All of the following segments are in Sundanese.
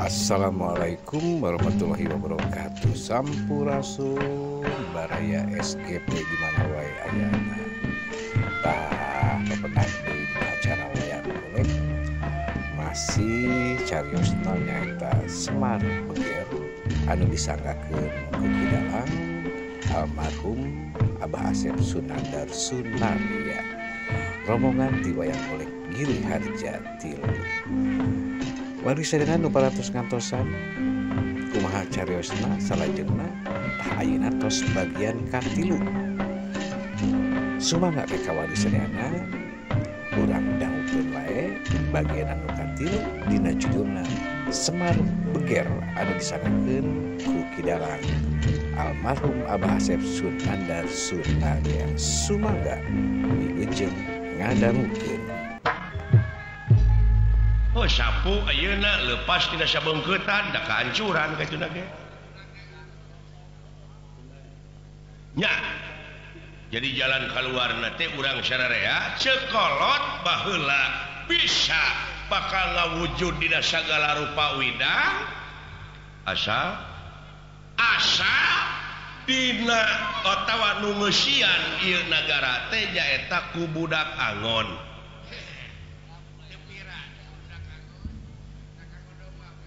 Assalamualaikum warahmatullahi wabarakatuh. Sampurasun baraya SGP di mana wae ayana. Tah pependak deui dina acara wayang golek masih cariosna nyaeta Semar Beger anu disanggakeun ku Ki Dalang almarhum Abah Asep Sunandar Sunarya. Rombongan ti wayang golek Giri Harja Tilu. Wargi sadayana nu parantos ngantosan kumaha cariosna salajengna tah ayeuna tos bagian katilu. Sumangga ke ka wargi sadayana urang dangukeun wae bagian anu katilu dina judulna Semar Beger anu disanggakeun ku Ki Dalang almarhum Abah Asep Sunandar Sunarya. Sumangga wilujeng ngadangukeun. Oh sapu ayeuna lepas tina sabengkeutan da kahancuran kitu ge. Nya. Jadi jalan kaluarna teh urang sararea cekolot baheula bisa bakal ngawujud dina sagala rupa widang asa asa dina atawa nu ngeusian ieu nagara teh nyaeta ku budak angon.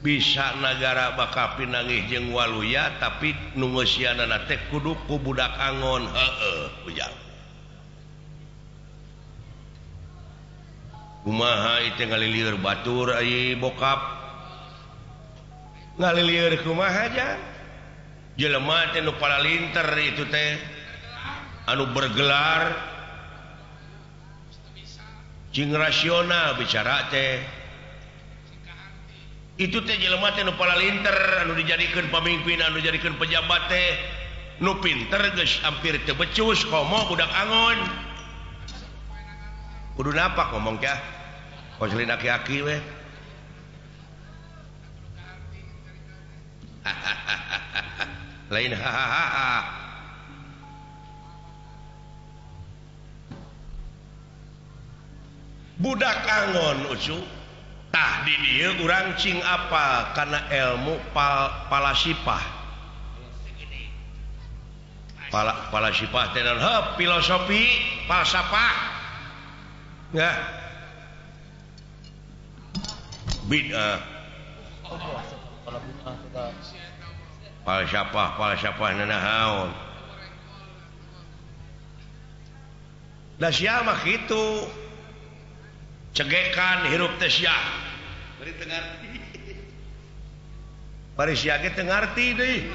Bisa nagara bakal pinanggih jeung waluya tapi nu ngeusianana teh kudu ku budak angon. Heueuh ujang. Kumaha ieu teh ngalilieur batur ai bokap. Ngalilieur kumaha jang? Jelema teh nu palalinter itu teh anu bergelar jeung rasional bicara teh. Itu teh jelema teh nu palalinter anu dijadikeun pamimpin anu dijadikeun pejabat teh nu pinter geus hampir teu becus komo budak angon. Kudu napak ngomong teh koslin aki-aki we. Lain hahaha. Budak angon ucu. Tah di dieu urang cing apa kana ilmu palasipah. Palasipah teh naon? Heuh, filosofi, falsafah. Nah. Bid'ah. Falsafah, falsafah nanaon? Da sia mah kitu. Cegekan hirup teh sia. Bari teu ngarti. Bari sia ge teu ngarti deui.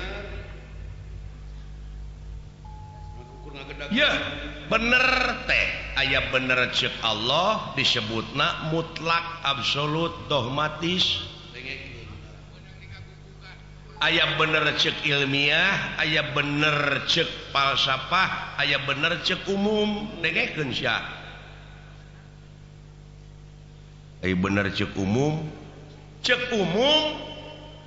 Ya, bener teh aya bener ceuk Allah disebutna mutlak absolut dogmatis. Aya bener ceuk ilmiah, aya bener ceuk falsafah, aya bener ceuk umum. Dengekeun sia. Ai bener ceuk umum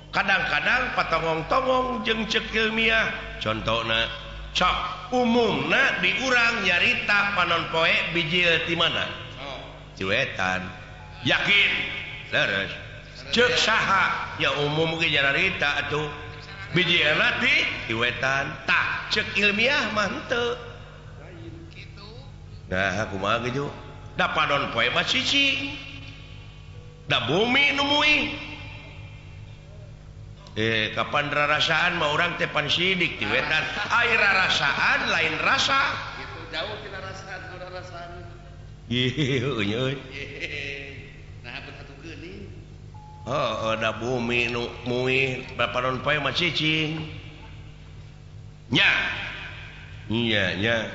kadang-kadang patongong-tongong jeung ceuk ilmiah. Contona cok umumna di urang nyarita panon poe bijil ti mana? Ti wetan. Yakin leres. Ceuk saha? Ya umum ge nyarita atuh. Bijilna ti wetan. Tah ceuk ilmiah mah henteu. Nah kumaha kitu? Da panon poe mah cicing. Da bumi nu muih. Kapan rarasaan mah urang teh pan sidik ti wetan. Ai rarasaan lain rasa. Gitu jauh tina rasaan rarasaan. Ieu euy. Nah beut atuh geuning. Heuh, da bumi nu muih panon poe mah cicing. Nya. Nya nya.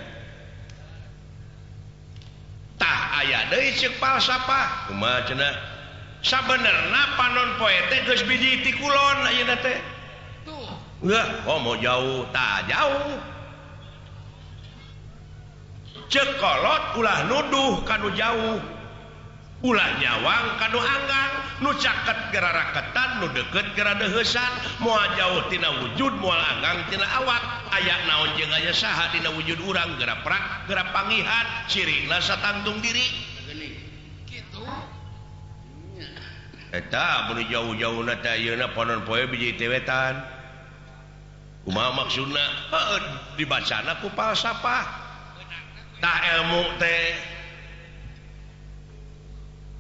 Tah aya deui ceuk falsafah. Kumaha cenah? Sabenerna panon poe teh geus biji ti kulon ayeuna teh. Tuh. Heuh, oh mau jauh, tah jauh. Ceuk kolot ulah nuduh kanu jauh. Ulah nyawang kanu anggang, nu caket geura raketan, nu deukeut geura deuheusan, moal jauh tina wujud, moal anggang tina awak. Aya naon jeung aya saha dina wujud urang geura prak, geura pangihan, cirina satangtung diri. Kitu. Eta mun jauh-jauhna teh ayeuna panon poe biji ti wetan. Kumaha maksudna? Heuh dibacana ku falsafah. Tah ilmu teh.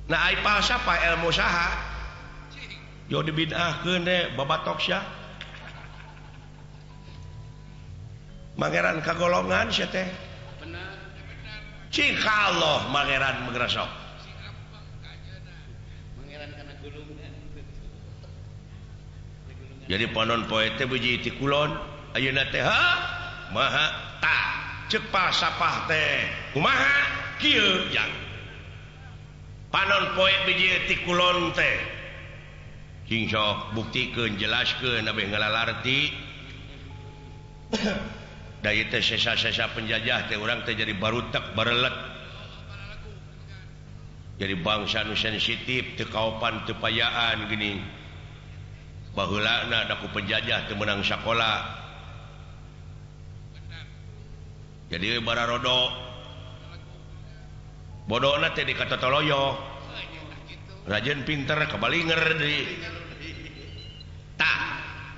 Nah ai falsafah ilmu saha? Yo dibid'ahkeun teh babatok sia. Mangeran kagolongan sia teh. Bener. Cik Allah mangeran mengresok. Jadi panon poe teh biji ti kulon ayeuna teh ha maha ta ceuk falsafah teh kumaha kieu jang panon poe biji ti kulon teh cing sok buktikeun jelaskeun abeh ngalalarti da ieu teh sesa-sesa penjajah teh urang teh jadi barutek barelet jadi bangsa nu sensitif teu kaopan teu payaan geuning baheulana da ku penjajah teu meunang sakola. Jadi bararodo bodona teh di katotoloyo. Rajen pinter kabalinger deui. Tah,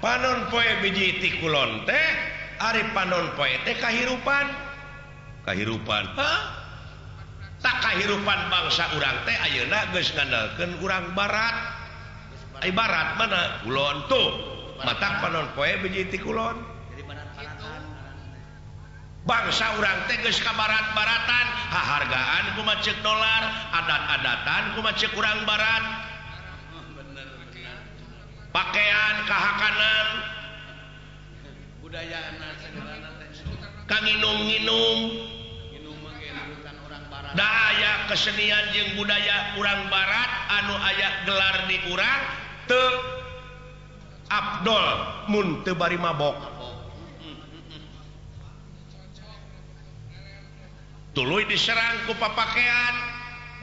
panon poe biji ti kulon teh ari panon poe teh kahirupan. Kahirupan. Hah? Tah kahirupan bangsa urang teh ayeuna geus ngandalkeun urang barat. Ai barat mana? Kulon tuh. Matak panon poe biji ti kulon. Bangsa urang teh geus ka barat-baratan, hahargaan kumaha ceuk dolar, adat-adatan kumaha ceuk urang barat. Pakaian kahakanan, budayana sagalana teh. Kanginum-nginum, da aya kesenian jeung budaya urang barat anu aya gelar di urang teu abdol mun teu bari mabok. Tuluy diserang ku papakean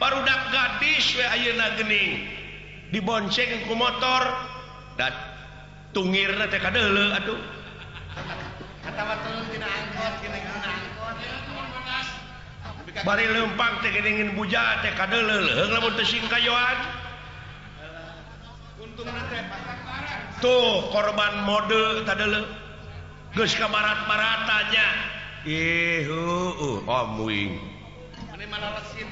barudak gadis we ayeuna geuning dibonceng ku motor da tungirna teh kadeuleu atuh. Atawa turun tina angkot tina angkot. Bari leumpang teh geuning buja teh kadeuleu leuheung lamun teu singkayoan. Untungna teh tuh korban mode tadeuleu. Geus ka barat-baratanya. Ih heueuh amuing. Mane malalesin.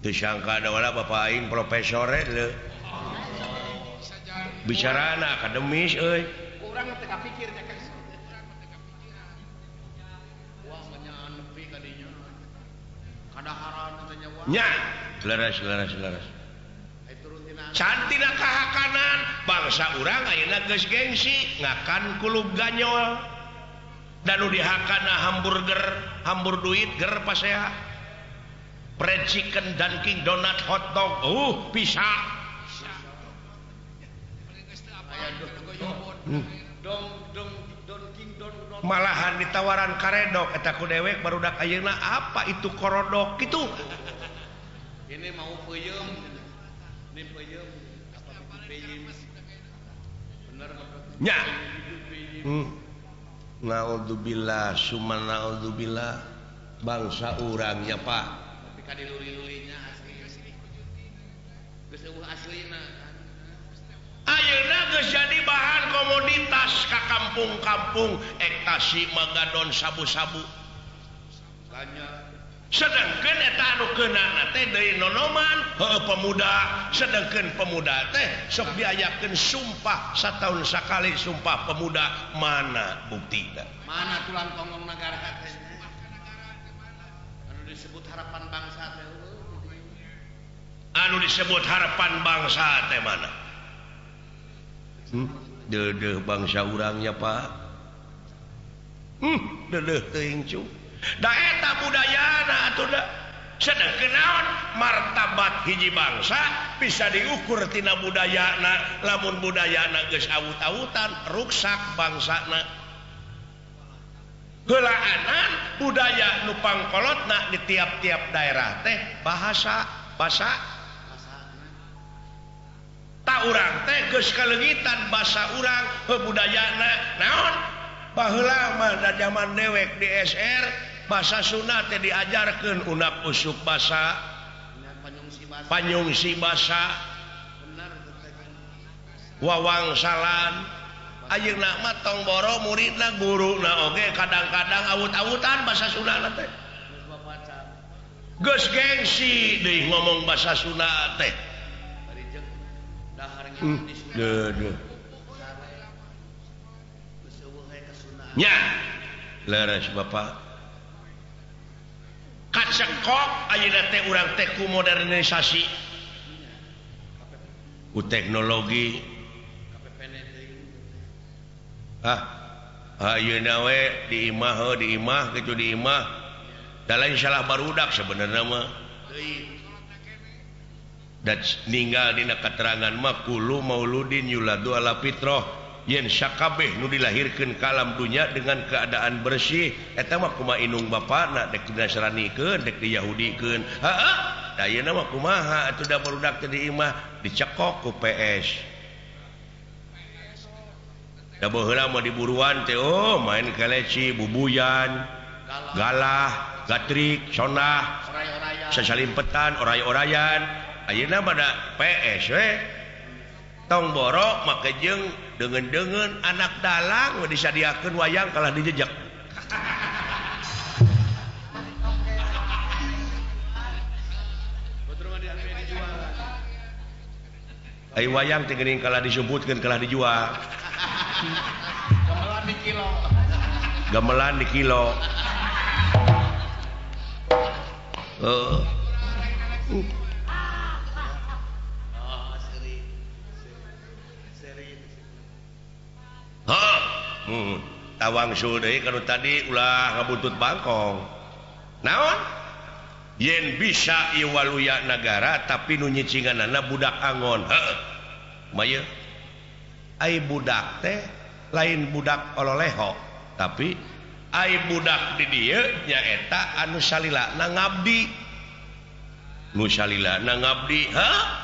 Teu sangka da wala bapa aing profesor leuh. Bicarana akademis euy. Urang teh kapikir nya. Nya, leres leres leres. Cantina kahakanan bangsa urang ayeuna geus gengsi ngakan kulub ganyol. Dan nu dihakana hamburger, hambur duit ger pasea. Fried chicken, Dunkin Donut, hotdog, bisa. Malahan ditawaran karedok eta ku dewek barudak ayeuna apa itu korodok gitu. Ini mau peuyeum. Ini peuyeum apa peuyeum. Bener nya. Naudzubillah summa naudzubillah bangsa urangnya Pak. Tapi ka diluri-lurinya asli. Geus eueuh aslina. Ayeuna geus jadi bahan komoditas ka kampung-kampung ektasi magadon sabu-sabu. Sedangkan eta anu keunana teh deui nonoman heueuh pemuda, sedangkan pemuda teh sok diayakeun sumpah sataun sakali sumpah pemuda, mana buktina? Mana tulang tonggong nagara teh? Anu disebut harapan bangsa teh. Anu disebut harapan bangsa teh mana? Deudeuh bangsa urangnya Pak. Deudeuh teuing cu. Da eta budayana atuh da. Sedengkeun naon martabat hiji bangsa bisa diukur tina budayana. Lamun budayana geus awut-awutan ruksak bangsana. Heulaanan budaya nu pangkolotna di tiap-tiap daerah teh bahasa, basa. Ta urang teh geus kaleungitan basa urang budayana naon baheula mah da zaman dewek di SR bahasa Sunda teh diajarkeun unak usuk basa Panyungsi basa wawangsalan ayeuna mah tong boro muridna guruna oge kadang-kadang awut-awutan basa Sunda teh geus gengsi deui ngomong basa Sunda teh deudeuh nya leres Bapak kacekok ayeuna teh urang teh ku modernisasi ku teknologi ayeuna we di imah di imah kitu di imah da lain salah barudak sebenarnya mah da ninggal dina katerangan mah kullu mauludin yuladu ala fitrah yen sakabeh nu dilahirkeun ka alam dunya dengan keadaan bersih eta mah kumaha indung bapana dek dinasranikeun dek diyahudikeun heeh da ayeuna mah kumaha atuh da barudak teh di imah dicekok ku PS da baheula mah diburuan teh oh main keleci bubuyan galah gatrik sonah sasalimpetan oray-orayan ayeuna mah da PS we tong boro make jeung deungeun-deungeun anak dalang we disadiakeun wayang kalah dijejak ai wayang teh geuning kalah disumputkeun kalah dijual gamelan di kilo gamelan di kilo tawang deui kanu tadi ulah ngabuntut bangkong naon yen bisa ieu waluya nagara tapi nu nyicinganana budak angon heuh mah ai budak teh lain budak ololeho tapi ai budak di dieu nyaeta anu salilana ngabdi nu salilana ngabdi heuh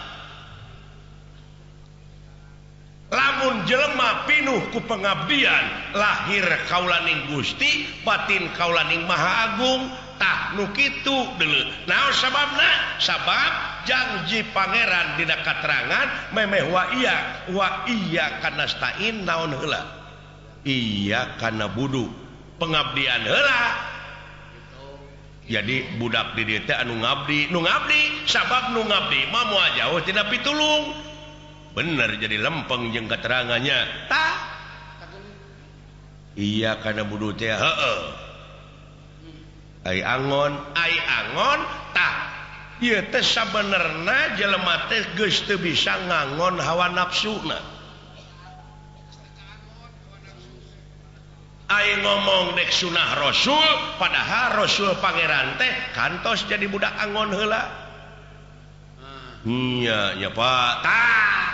lamun jelema pinuh ku pengabdian lahir kaulaning Gusti batin kaulaning Maha Agung tah nu kitu deuleu naon sababna sabab janji pangeran dina katerangan memeh wa iya kanastain naon heula iya kana budu pengabdian heula jadi budak di dieu teh anu ngabdi nu ngabdi sabab nu ngabdi mah moal jauh tina pitulung bener jadi lempeng jeung keterangannya tah iya kana budu teh heueuh ai angon tah ieu teh sabenerna jelema teh geus teu bisa ngangon hawa nafsuna ai ngomong dek sunah rasul padahal rasul pangeran teh kantos jadi budak angon heula nya nya Pak tah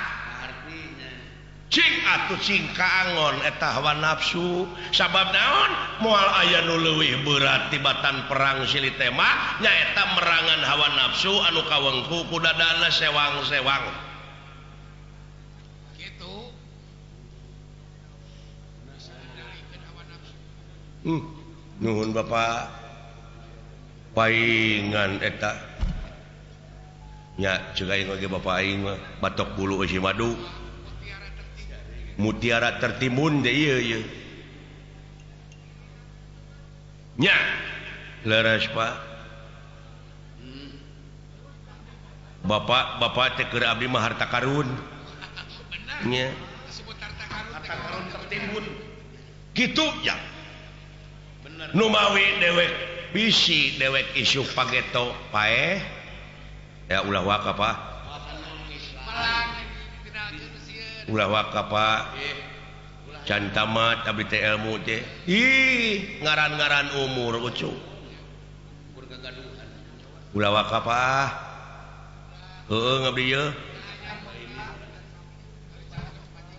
cing atuh cing kaangon eta hawa nafsu sabab naon moal aya nu leuwih berat tibatan perang silih tema nyaeta merangan hawa nafsu anu kawengku ku dadana sewang-sewang kitu nuhun Bapak paingan eta nya ceuk aing oge Bapak aing mah batok bulu eusi madu mutiara tertimbun deh ieu ieu nya leres Pak bapak teh keur abdi mah harta karun nya harta karun tertimbun kitu ya bener nu mawi dewek bisi dewek isuk pageto paeh ya ulah waka Pak ulah waka Pak can tamat abdi teh ilmu teh ih ngaran-ngaran umur ucu ulah waka Pak heueuh ngabdi ieu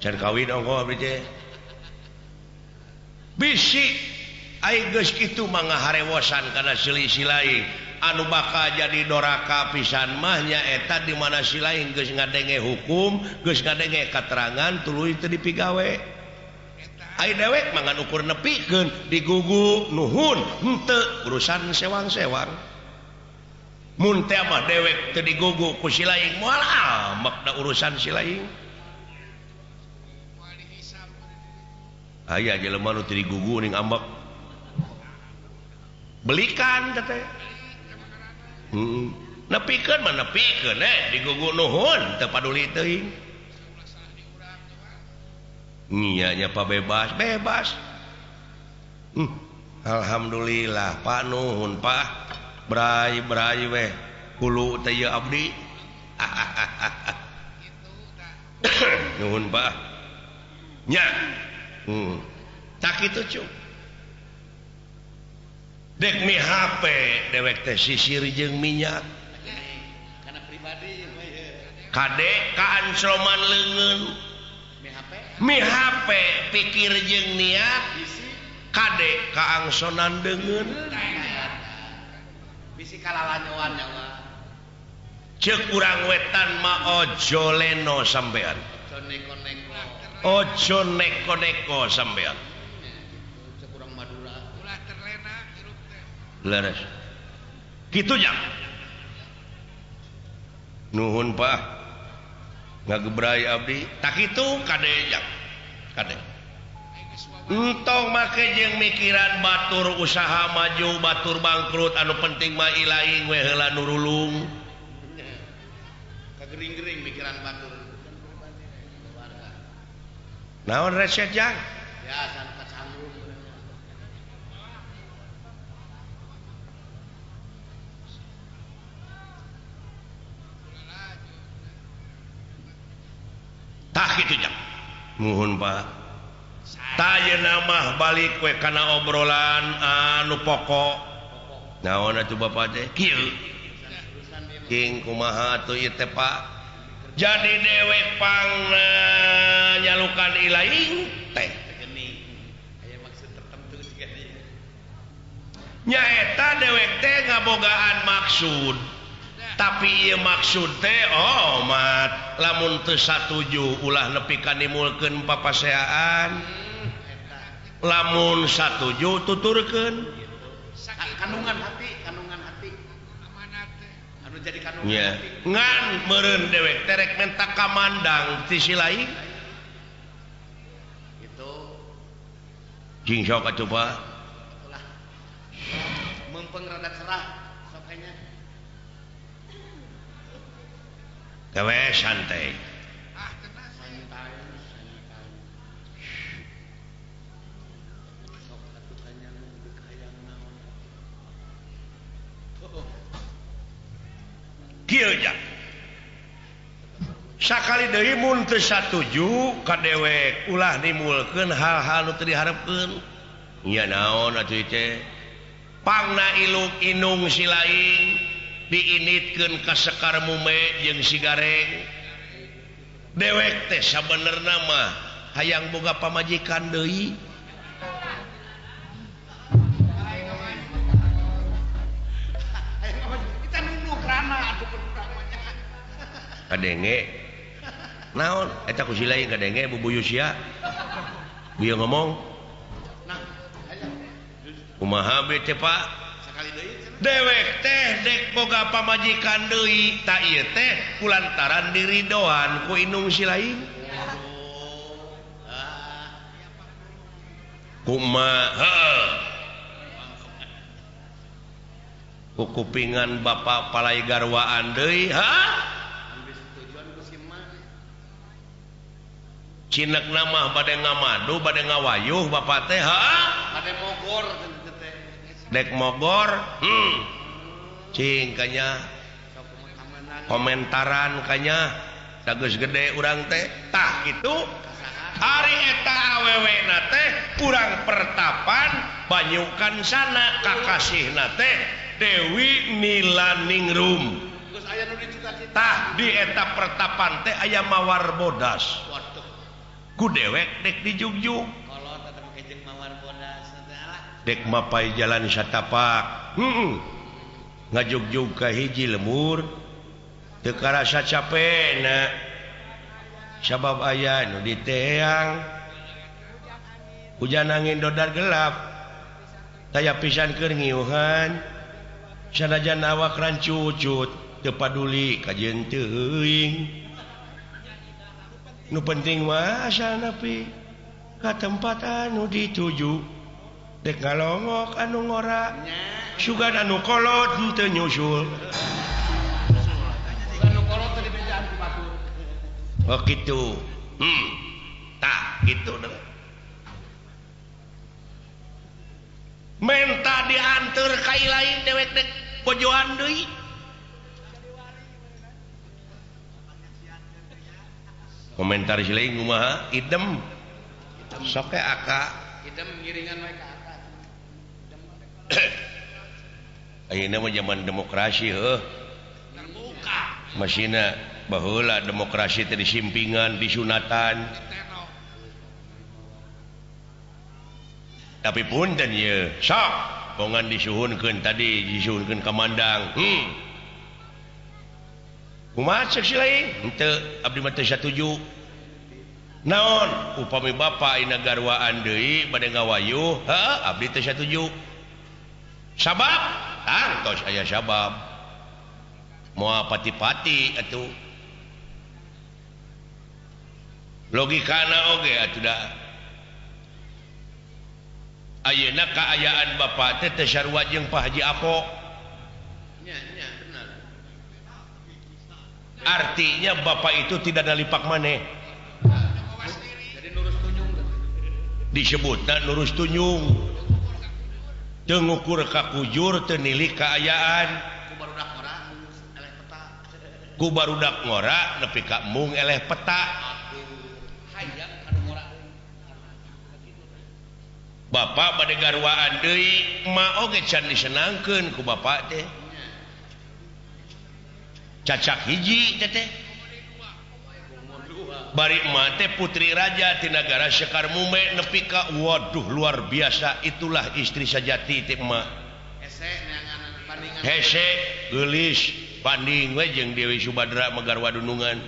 can kawin ongkoh abdi teh bisi ai geus kitu mah ngaharewosan kana selisih lain anu bakal jadi doraka pisan mah nyaeta di mana si lain geus ngadenge hukum geus ngadenge katerangan tuluy teu dipigawe ai dewek mah ngan ukur nepikeun digugu nuhun henteu urusan sewang-sewang Mun teh mah dewek teu digugu ku si laing moal amek da urusan si laing. Aya jelema nu teu digugu ning ambek. Belikan teh teh. Heeh. Nepikeun mah nepikeun digugu nuhun teu paduli teuing. Nya nya pa bebas, bebas. Alhamdulillah Pak nuhun Pak. Bray bray weh hulu teh ieu abdi. Nuhun Pak. Nya. Tak kitu cu. Dek mi HP dewek teh sisir jeung minyak. Kana pribadi kade kaancroman leungeun. Mi HP pikir jeung niat kade kaangsonan deungeun. Bisi kalalanyoan nyawa. Ceuk urang wetan mah ojo leno sampean. Ojo neko-neko. Ojo neko-neko sampean. Ceuk urang Madura. Ulah terlena hirup teh. Leres. Kitu nya. Nuhun Pak. Ngagebrai abdi. Tak kitu kade nya. Kade. Entong make jeung mikiran batur usaha maju batur bangkrut anu penting mah ilaing we heula nurulung. Kagering-gering mikiran batur. Naon reset jang? Ya san kacangrum. Tah kitu jang. Nuhun Pak. Tayeuna mah balik we kana obrolan anu pokok. Naon atuh bapak teh? Kieu. King kumaha atuh ieu teh Pak? Jadi dewek pangna nyalukan ilaing teh. Aya maksud tertentu siga ieu. Nyaeta dewek teh ngabogaan maksud. Tapi ieu maksud teh omat lamun teu satuju ulah nepi ka nimulkeun papaseaan. Lamun satuju tuturkeun kandungan hati, kandungan hati amanat teh anu jadi kandungan yeah. Hati ngan meureun dewek terek menta kamandang ti si lain gitu jing sok atuh Pak ulah mempeng rada cerah sok nya gawe santai. Ah tenang santai santai sok atuh tanya nu deuk hayang naon. Kieu ja. Sakali deui mun teu satuju ka dewek ulah nimulkeun hal-hal nu teu diharepkeun. Nya naon atuh teh? Pangna iluk inung si lain diinitkeun ka sekar mume jeung si gareng. Dewek teh sabenerna mah hayang boga pamajikan deui. Kadenge naon eta ku si lain kadenge bubuyu sia bieu ngomong kumaha be teh Pak dewek teh dek boga pamajikan deui ta ieu teh kulantaran diridoan ku inung si lain kumaha ku kupingan bapak palai garwaan deui ha cinek nama bade ngamadu bade ngawayuh bapak teh ha bade mogor teh dek mogor cing kanya komentaran kanya da geus gede urang teh tah kitu ari eta awewe na teh urang pertapan banyukan sana kakasihna teh Dewi Nilaningrum geus aya nu dicita-cita tah di eta pertapan teh aya mawar bodas. Ku dewek dek dijugjug dek mapai jalan satapak ngajugjug ka hiji lemur teu karasa capena sabab aya nu diteang hujan angin dodar gelap taya pisan keur ngiuhan Sanajan awak rancucut teu paduli kajeun teuing. Nu penting mah asal nepi ka tempat anu dituju. Dek ngalongok anu ngora, sugan anu kolot henteu nyusul. Anu kolot teh dibejaan ku batur. Oh kitu. Tah kitu deh. Menta dianteur ka lain dewek dek bojoan deui. Komentar si lain kumaha? Idem. Sok aka. Idem ngiringan we ka aka. Ayeuna mah zaman demokrasi heuh. Terbuka. Masina baheula demokrasi teh disimpingan, disunatan. Tapi punten ye, sok bongan disuhunkeun tadi disuhunkeun ka Mandang. Kumaha ceuk si lain? Henteu, abdi mah teu satuju. Naon? Upami bapa ayeuna garwaan deui bade ngawayuh, heuh abdi teu satuju. Sabab? Tangtos aya sabab. Moal pati-pati atuh. Logikana oge atuh da. Ayeuna kaayaan bapa teh teu sarua jeung Pak Haji Apo. Nya, nya benar. Artinya bapak itu tidak nalipak maneh. Jadi nurus tunjung. Disebutna nurus tunjung. Teu ngukur ka kujur, teu nilik kaayaan. Ku barudak ngora eleh peta. Ku barudak ngora nepi ka mung eleh peta. Hayang anu ngora. Bapak bade garwaan deui, emak oge can disenangkeun ku bapak teh. Cacak hiji teh teh. Bari emak teh putri raja ti nagara Sekar Mume nepi ka waduh luar biasa, itulah istri sejati teh emak. Hese neangan bandingan. Hese geulis banding we jeung Dewi Subadra megarwa dunungan.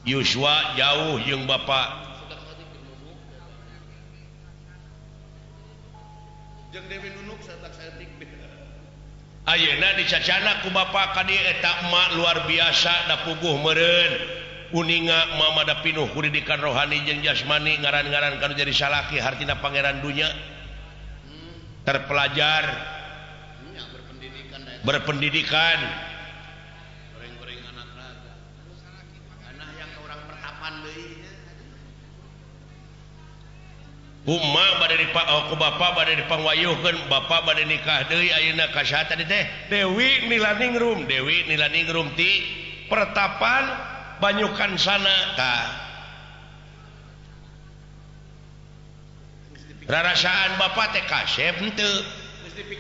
Yuswa jauh jeung bapak. Jeung Dewi Nunuk satak-satik. Ayeuna dicacana ku bapa ka dieu eta emak luar biasa da puguh meureun. Uninga mama da pinuh ku didikan rohani jeung jasmani ngaran-ngaran kanu jadi salaki hartina pangeran dunya. Terpelajar, berpendidikan. Goreng-goreng anak raja. Anak yang ke urang pertapan deui nya. Kuma bade ku bapa bade dipangwayuhkeun, bapa bade nikah deui ayeuna ka saha tadi teh? Dewi Nilaningrum, Dewi Nilaningrum ti pertapan Banyukan sana tah. Rarasaan bapa teh kasep henteu.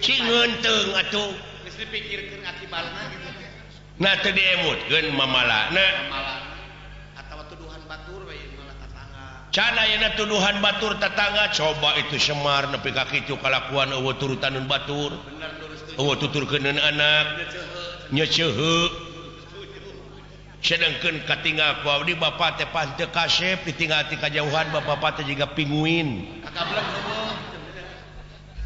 Cingeun teung atuh. Geus dipikirkeun akibalna gitu. Nah teu diemutkeun mamalana. Atawa tuduhan batur we malah tatangga. Can ayeuna tuduhan batur tatangga coba itu Semar nepi ka kitu kalakuan eueuh turutaneun batur. Eueuh tuturkeuneun anak. Nyeceuheu. Sedangkeun katinggal ku abdi bapa teh pan teu kasep ditinggal ti kajauhan bapa teh jiga pinguin. Kakablek eueuh.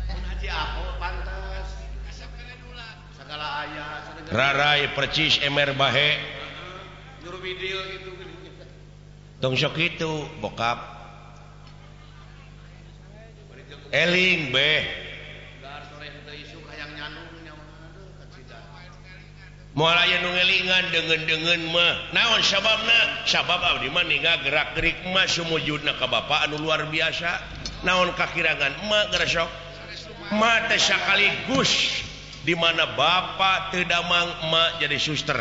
Mun Haji Apo pantes. Kasep kana dula. Sagala aya rarai percis emer bahe. Nyuruh bidil gitu. Tong sok kitu bokap. Eling beh. Moal aya nu ngelingan deungeun-deungeun mah. Naon sababna? Sabab abdi mah ninggal gerak-gerik mah sumujudna ka bapa anu luar biasa. Naon kakirangan emak geura sok? Emak teh sakaligus di mana bapa teu damang emak jadi suster.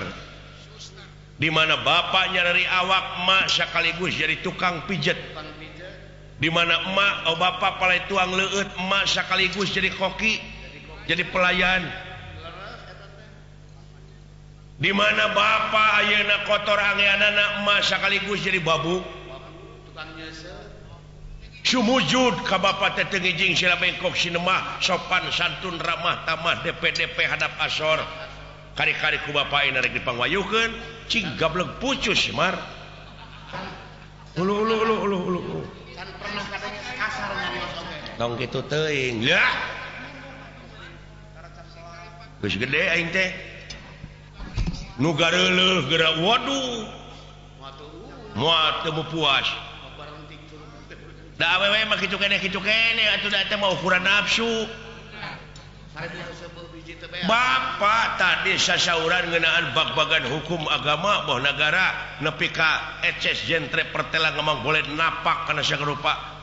Di mana bapak nyarari awak emak sekaligus jadi tukang pijet. Di mana emak oh bapak palai tuang leueut emak sekaligus jadi koki, jadi pelayan. Di mana bapak ayeuna kotor angeanana emak sekaligus jadi babu. Sumujud ka bapak teh teu ngijing sila bengkok sinemah sopan santun ramah tamah DPDP hadap asor. Kari-kari ku bapak ayeuna rek dipangwayuhkeun cing gablek pucus Mar. Ulu ulu ulu ulu ulu. Can pernah kadang kasar nyarios oge. Tong kitu teuing. Lah. Geus gede aing teh. Nu gareuleuh geura waduh. Moal teu puas. Da awewe mah kitu keneh atuh da teh mah ukuran nafsu. Bapak tadi sasauran ngeunaan bag-bagan hukum agama boh nagara nepi ka eces jentre pertela ngemang boleh napak kana sagarupa.